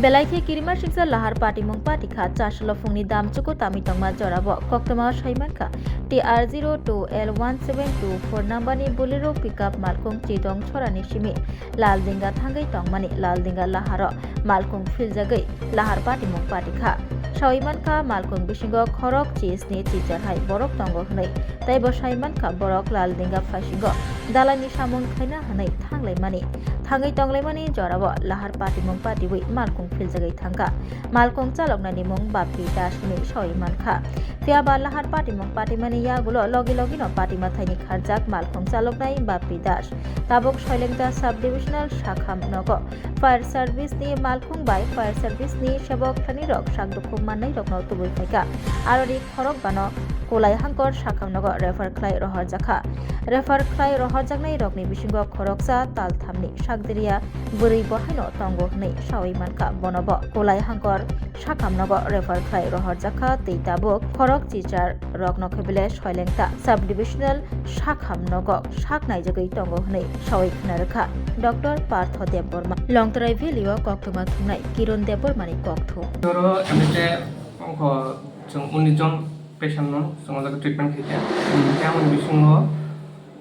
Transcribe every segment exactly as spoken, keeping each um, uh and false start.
Belai khe kirima singsa lahar patimung pati kha, chasalo phungni dam chuku tami tongma jorabo koktwma saimankha T R zero two L one seven two four number ni Bolero pickup malkhung chidong chorani simi Laldinga thangwi tongmani. Laldinga laharo malkhung philjagwi lahar patimung pati kha. Sawi mankha, malkhung bisingo khorok chisni chichar hai borok tongo hwnwi, tei bo sai mankha borok Laldinga phaisingo dalaini samung khaina hwnwi thanglaimani. Thangwi tonglaimani jorao lahar patimung patiwi malkhung philjagwi thangkha. Malkhung chaloknani mung Bappi Das hwnwi sawi mankha. Phiyaba lahar patimung patimani yagulo logi logino patima thaini kharjak malkhung chaloknai Bappi Das tabuk Soilengta Sub-Divisional Sakham nogo fire service ni malkhung bai fire service ni sebok thani rok sak dukhu mannai rokno tubui phaikha. Aroni khorok bano Kulai Hangkor Sakham nogo refer khlai rohorjakha. Refer khlai rohorjaknai rokni bisingo khoroksa tal thamni sakdiriya bwrwi bo haino tongo hwnwi sawi mankha. Bono bo Kulai Hangkor Sakham nogo refer khlai rohorjakha tei tabuk khorok chichar rokno khe bile Soilengta Sub-Divisional Sakham nogo sak naijagwi tongo hwnwi sawi khna rwkha Doctor Partho Debbarma. Longtrai Valley o koktwma thungnai Kiron Debbarmani kokthum. Oro M S A ongkho chwng unis jon patient no chwng o jaga treatment khaikha. Hmm. Tei amoni bisingo,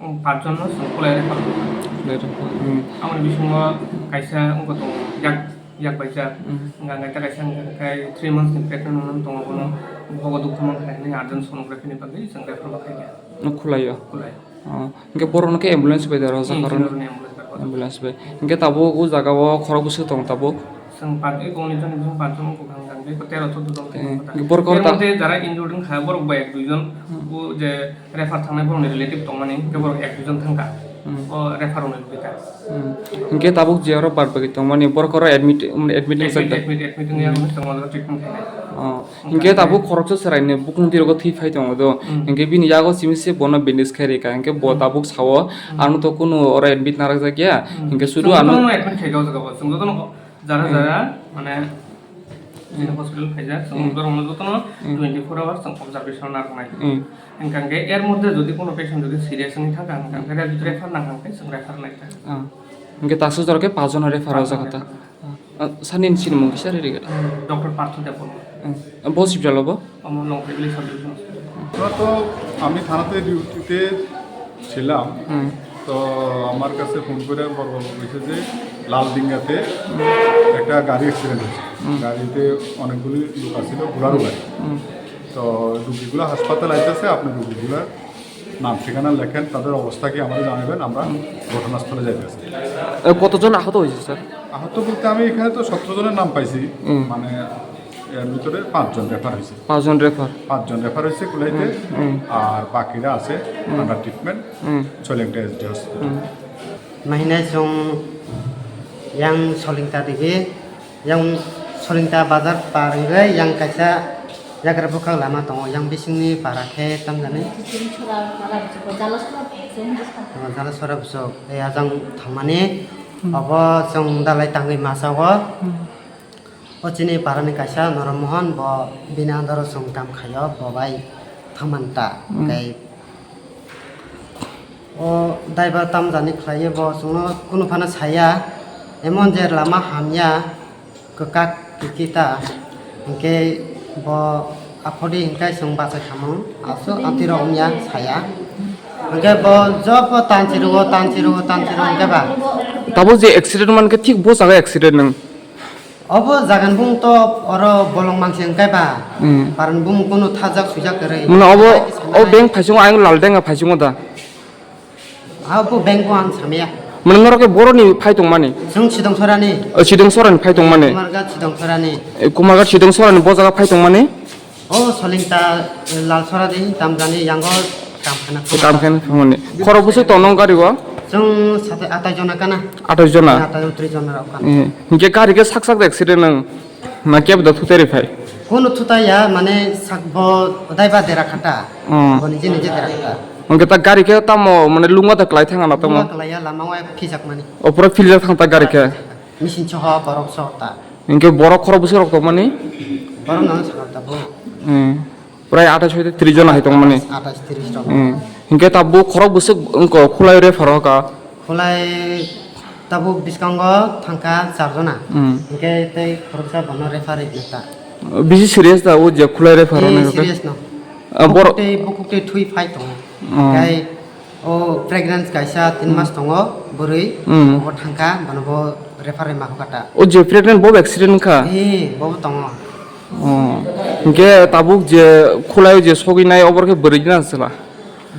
um, panch jon no chwng Kulai refer khaikha. Kulai refer, hmm. Amoni bisingo kaisa ongkho tongo yak, yak baijak. Hmm. Hwnka hwnkhe kaisa hwnka hwnkhe three months ni pregnant wngwi tongo, bono bukhugo dukhu mankha hwnwi urgent sonography ni bagwi chwng refer bo khaikha. No Kulai o? Kulai. Oh, hwnkhe borokno khe ambulance bai da rw jak Hmm, karon? Ambulance bai. Ambulance bai. Hwnkhe tabuk o jaga o khorok bwswk tongo tabuk? Chwng pati kongni joni bising pancham wngkha hwnkha hwnkhe tero chuddo jon. Eh, hwnkhe borok ter ta- moddhe jara injured wngkha borok bai ek dui jon. Hmm. O je refer thangnai borokni relative tongmani hwnkhe borok ek dui jon thangkha. Hmm. O refer rokni logika. Hmm. Hwnkhe tabuk je oro bad bagi tongmani borok oro admit, um, admit wngsa Admit, da? Admit, admit wngya Hmm. Hwnkhe chwng o jaga treatment khainai. Oh. Hwnkhe tabuk khoroksa chwraini bukung twi rogo thwi phai tongo do. Hmm. Hwnkhe bini yago simi se bono bandage khai rikha. Hwnkhe bo Hmm. tabuk sao, Hmm. ano to kunu oro admit narakjakya. Hmm. Hwnkhe sudu Chwng ano jotono admit khaikha o jaga o. Chwng jotono jara Hmm. jara mane Hmm. jini hospital khaijak. Chwng Hmm. borokno jotono Hmm. twenty-four hours chwng observation narwknai. Hmm. Hwnkhe er moddhe jodi kono patient jodi serious wngwi thangkha, hwnkhe Hmm. refer nangkha, hwnkhe chwng refer naikha. Ah. Hwnkhe taksa jora khe pachjona refer o Pachjona jaga ta. refer. Ah, sani ni sinimung kisa riri gada. Hmm, Doctor Partho Debbarma. Hmm. Bo hospital o bo? Omo Longtrai Valley Sub Division Hospital. আমরা তো, আমি থানাতে ডিউটিতে ছিলাম। Hmm. তো আমার কাছে ফোন করে বড়বাবু কইছে যে লালডিঙ্গাতে Hmm. একটা গাড়ি অ্যাক্সিডেন্ট হয়েছে। Hmm. গাড়িতে অনেকগুলি লোক আছিল, বুলারো গাড়ি। Hmm. তো রুগীগুলো হাসপাতালে আইতেছে, আপনি রুগীগুলোর নাম ঠিকানা লেখেন, তাদের অবস্থা কি আমাদের জানাবেন, আমরা হুম। ঘটনাস্থলে যাইতেছি। এ, কতজন আহত হয়েছে, স্যার? আহত বলতে আমি এখানে তো সতেরো জনের নাম পাইছি, হুম। মানে এর ভিতরে পাঁচজন রেফার হয়েছে। পাঁচজন রেফার? পাঁচজন রেফার হয়েছে কুলাইতে, হুম, হুম। আর বাকিরা আছে হুম। আন্ডার ট্রিটমেন্ট হুম। সৈলেংটা SD hospital. Hmm. Mahinai chwng yang Solingta digi, yang Solingta bazar par wngwi yang kaisa yagra bwkhak lama tongo, yang bisingni para khe tamjani? Jalasora bwswk. Oh, Jalasora bwswk. Tei ajang thangmani, hmm, obo chwng dalai tangwi masa o. Hmm. O chini parani kaisa Norom Mohon, bo bini under o chwng kam khaio, bo bai thangmani ta. Hmm. Tei o driver tamjani khlaiwi bo chwngno kunu phano saya, emon je lama hamya, kwkak kwkwi ta, hinkhe bo aphodi hinkhai chwng bachai khamung, aswk amtwirok wngya saya. Hinkhe bo jobo tanchi rwo, tanchi rwo, tanchi rwo hinkhe ba. Tabuk je accident mankhe thik bo jaga accident nang. Obo jagan bung to oro bolong mangsi wngkhe ba. Hmm. Paran bung kunu thajak sujak kwrwi. Mano obo, o bank phaichungo ayang Laldenga phaichungo da. Abo bank bo ang samya. Mano norok ke boroni phai tongmani. Chwng Sidong Sorani. O Sidong Sorani phai tongmani. Kumarghat Sidong Sorani. E, Kumarghat Sidong Sorani bo jaga phai tongmani. O Solingta, e, Lalsora de tamjani yango kam khana. Kam khana thamani. Khoro bwswk tongnong gari o? Chwng sate atai jona kana. Atai jona? Atai jona, tris jona rok kana. Eh, hinkhe gari khe sak sak de accident nang. Na kebo da thutai ri phai? Kono thutai ya, mane sak bo dai ba dera khata. Oh. Bo nije nije dera khata. Hinkhe ta gari khe tamo mane lungo da klai thang na tamo? Lungo klai ya, lama o phijak mani. O pura philjak thang ta gari khe? Machine soho borok soho ta. Hinkhe borok khorok bwswk rok tongmani? Borok no sakha tabuk. Hmm. Prai athais hoite tris jona hai tongmani. Athais tris rok. Hmm. Hinkhe tabuk khorok bwswk wngkha khulai refer hoka. Khulai Tabuk bwskango thangkha char jona. Hmm. Hwnkhe tei khoroksa bono refer rwkha. Bisi serious da o je khulai refer rwkha? Eh, serious no. Ah, borok bukhuk tei, bukhuk tei thwi phai tongo. Oh. Hwnkhe o pregnant kaisa tin mas tongo bwrwi. Hmm. Bo thangkha, bono bo refer rwma kha ta. O je pregnant bo accident wngkha? Eh, bo tongo. Oh. Hwnkhe tabuk je khulai je sogwi nai obo khe bwrwi na chwla?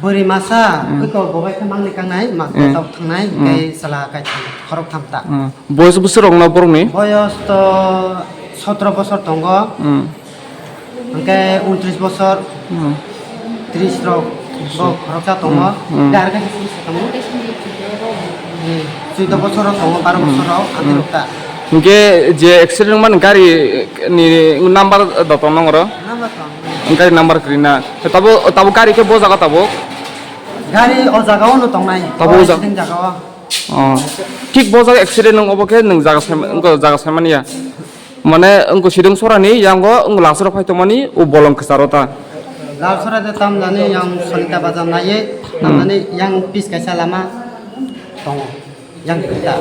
Bwrwi masa, hmm, oiko bo bai khe mangni kangnai, ma, hmm, tabuk thangnai, hmm, hwnkhe chwla kaitham, khorok tham ta. Hmm. Boyos bwswk rok no borokni? Boyos to sotro bosor tongo. Hmm. Hwnkhe untris bosor, hmm, tris rok, tris bo rok khoroksa tongo. Hmm. Hwnkhe ar khe simi se tongo. Hmm. Chwda bosor rok tongo, baro, hmm, bosor rok, hmm, ani rok ta. Hwnkhe je accident wngmani gari ni number da tong nang oro? Number tong. Gari number kwrwi na. Tabo, tabo gari khe bo jaga tabo? Gari o jaga o no tongnai. Tabo o jaga? Accident jaga o. Oh. Thik bo jaga accident wng obo khe nwng jaga sai, wngkha jaga sai manya. Mane wngkha Sidung Sorani yango wng Lasora phai tongmani o bolong kwcharo ta. Lasora de tam jani yang Solita bazar naiye, tam, hmm, jani yang pis kaisa lama tongo. Yang kita.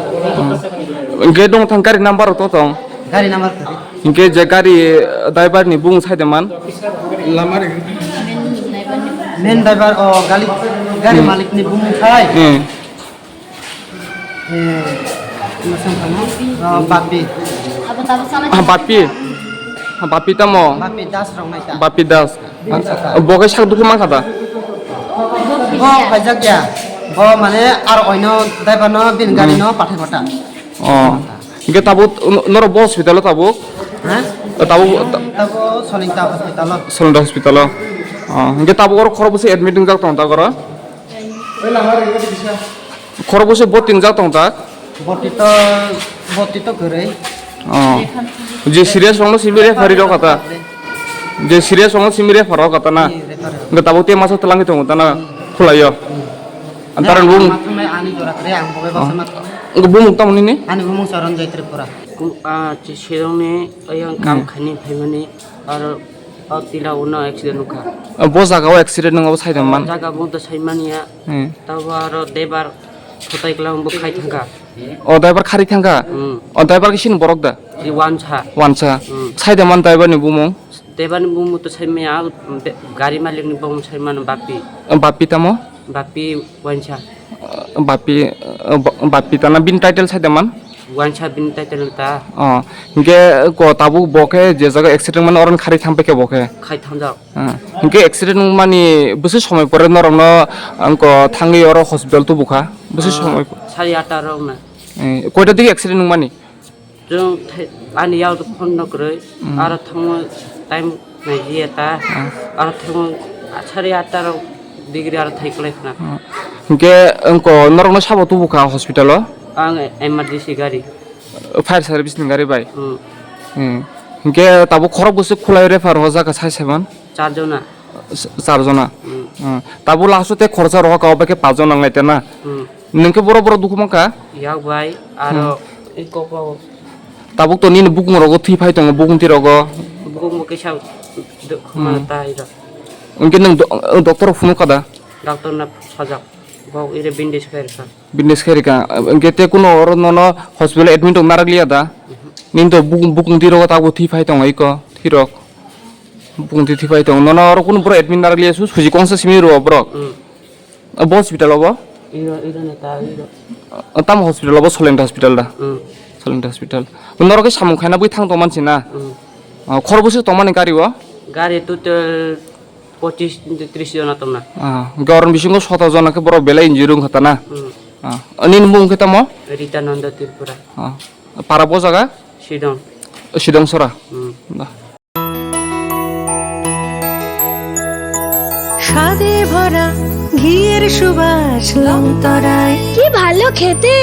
Hwnkhe dong thang gari number to tong? Gari number kwrwi. Hwnkhe je gari, eh, driver ni bumung sai de man? Lama ri. Main driver o gali, gari, hmm, malik ni bumung sai. Hmm. Eh, masang kano, eh, Bapi. Ah, Bapi. Ah, Bapi tamo? Bapi Das rong nai ta. Bapi Das. Bo khe sak dukhu mankha da? Bo phaijak ya. Bo mane ar oino driver no bini gari no pathai kota. Oh. Hingke tabuk norok bo hospital o tabuk? Ha? Tabuk, tabuk Solingta hospital o. Solingta hospital o. Oh, hingke tabuk oro khorok bwswk admit wngjak tongo tabuk oro? Khorok bwswk bo tingjak tong tak? Boti to, boti to kwrwi. Oh. Je serious rokno simi referee rok kata. Je serious rokno simi referee rok kata na. Ni referee. Hingke tabuk te masa twlangwi tongo ta na khwlaio. Hmm. Antara bumung. Ani jora kwrwi ang bobai basa ma. Hingke bumung tamo nini? Ani bumung Charanjoy Tripura. Kum, ah, chi sirong ni ayang kam khani phaimani aro o tila uno accident wngkha. Bo jaga o accident wngma bo sai tongman? Jaga bo to sai manya. Hmm. Tabo aro debar photai kwlangbo khai thangkha. O driver khari thangkha? Hmm. O driver khe sini borok da? Wansa. Wansa. Hmm. Sai da man driver ni bumung? Driver ni bumung to sai maya, be-, gari malik ni bumung sai mano Bapi. Bapi tamo? Bapi Wansa. Bapi, Ba-, Bapi tana bini title sai da man? Wansa bini title ta. Oh, hingke ko tabuk bo khe je jaga accident mano oron khari thang khe bo khe? Khai thangjak. Ah, hingke accident wngmani bwswk somoi pore norokno, ang ko thangwi oro hospital tubukha? Bwswk, ah, somoi po- sari atta rok na. Eh, koita dik accident wngmani? Chwng thai-, ani yak phone no kwrwi, hmm, aro thango time naijiya ta, hmm, aro thango sari atta rok degree aro thai kwlai khna. Hmm. Hingke ang ko norokno sabo tubukha hospital o? Ang emergency gari. Fire service ni gari bai? Hmm. Hmm. Hingke tabuk khorok bwswk khwlai refer o jaga sai seven? Char jona. S-, char jona. Hmm. Hmm. Tabuk last o te khoroksa rohor ka, obo khe paanch jona wngnai te na? Hmm. Nwng khe boro boro dukhu mankha? Yak bai, aro, hmm, i kok rok. Tabuk to nini bukung rogo thwi phai tongo, bukung twi rogo. Bukung bo kisa d-, khuma, hmm, tai rok. Hingke nwng do-, doctor rok phunuk kada? Doctor no sajak. Bo ire bandage khe rwkha. Bandage khe rwkha. Hingke te kuno oro nono hospital admit rok narak liya da? Mhm. Nini to bukung, bukung twi rogo tabuk thwi phai tongo iko, thwi rok. Bukung twi thwi phai tongo. Nono oro kunu borok admit narak liya su, suji kongsa simi rwo borok. Hmm. Bo hospital o bo? Iro, iro na ta, iro. O, tamo hospital o bo? Solenta hospital da? Hmm. Solenta hospital. Norok khe samung khaina bui thang tongman si na? Hmm. O, khorok bwswk tongmani gari o? Gari total pochis tris jona tongna. Ah, hwnkhe oroni bisingo soto jona khe borok belai injury wngkha ta na? Hmm. Ah, nini mung khe tamo? Rita Nanda Tripura. Ah, para bo jaga? Sidong. Sidong sora? Hmm. Da. স্বাদে ভরা ঘিয়ের সুবাস লংতরায়। কি ভালো খেতে।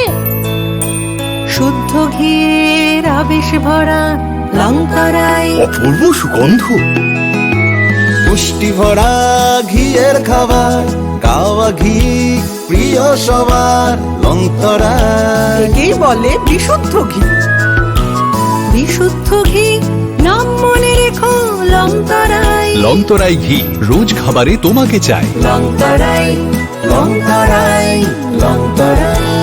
শুদ্ধ ঘিয়ের আবেশ ভরা লংতরায়। অপূর্ব সুগন্ধ। পুষ্টি ভরা ঘিয়ের খাবার, গাওয়া ঘি প্রিয় সবার, লংতরায়। একেই বলে বিশুদ্ধ ঘি। বিশুদ্ধ ঘি, নাম মনে রেখো, লংতরায়। লংতরায় ঘি, রোজ খাবারে তোমাকে চাই। লংতরায়, লংতরায়, লংতরায়।